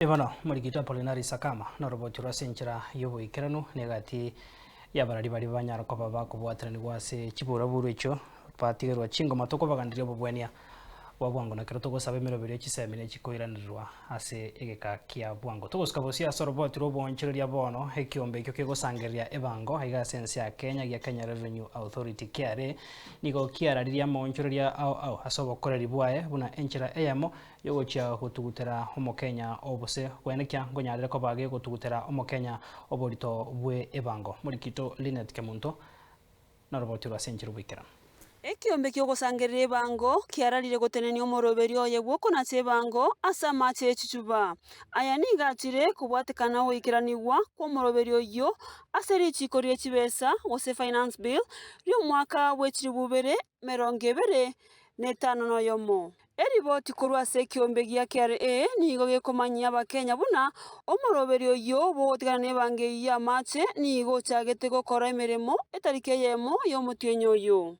Bono omorikito Apolinari Sakama noroboti rwa ase enchera y'oboikeranu na egati y'abarari baria banyara koba bakobwateranigwa ase chiburaburu echio batigerwa chingoma tokobaganderia obobwania bwa bwango na kero togosaba emeroberio ye chisemi ne chikoiranererwa ase egeka kia bwango. Togosuka bosio ase oroboti rw'oboonchoreria bono ekiombe ekio kegosangereria ebango aiga ase ense ya Kenya gia Kenya Revenue Authority, KRA, nigo kiararirie amaonchoreria ao ao ase obokoreri bwaye buna enchera eyemo Yogochia gotugutera Omokenya obose gwenekia nkonyarire koba gegotugutera Omokenya oborito bwe ebango. Morikito Linet Kemunto noroboti rwa ase enchera oboikeranu. Ekiombe ki'ogosangereria ebango kiararire gotenenia omoroberio oye bw'okonacha ebango ase amache e chichuba. Aya nigo achire kobwatekana ogoikeranigwa kw'omoroberio oyio ase richiiko rie chibesa gose Finance Bill ri'omwaka bwe chilifu ibere emerongo ebere na etano na oyomo. Eriboti korwa ase ekiombe gia KRA nigo gekomanyia Abakenya buna omoroberio oyio bw'ogotigana nebango eyio y'amache nigo ochagete gokora emeremo etariki eyemo y'omotienyi oyo.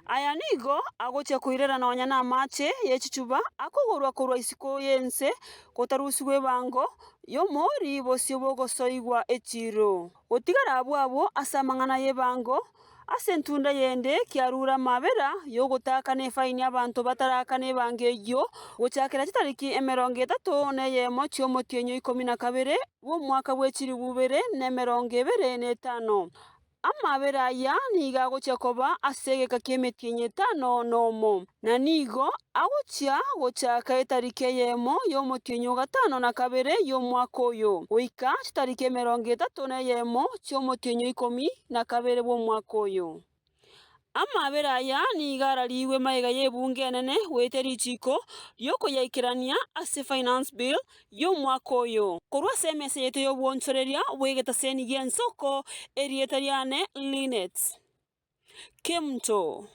Aya nigo agochia koirera nonya namache ye chichuba akogorwa korwa isiko y'ense gotarusigwa ebango y'omori bosio bogosoigwa echiiro. Gotigara abwo abwo ase amang'ana y'ebango, Ase entunda yende kiarure amabera y'ogotaakana efaini abanto bataraakana ebango eyio, gochakera chitariki 31 na eyemo chi'omotienyi o ikomi na kabere bw'omwaka bwe chilifu ibere na 25. Amabera aya nigo agochia koba ase egeka ki'emetienyi etano nomo, na nigo agochia gochaka etariki eyemo y'omotienyi o gatano na kabere y'omwaka oyo, goika chitariki 31 chi'omotienyi o ikomi na kabere bw'omwaka oyo. Amaabera aya nigo ararigwe magega y'ebunge enene goetia richiiko ri'okoyaikerania ase Finance Bill y'omwaka oyo. Korwa ase emesa yaito y'obwonchoreria bw'egetaseni gi'ensoko, erieta riane Linet Kemunto.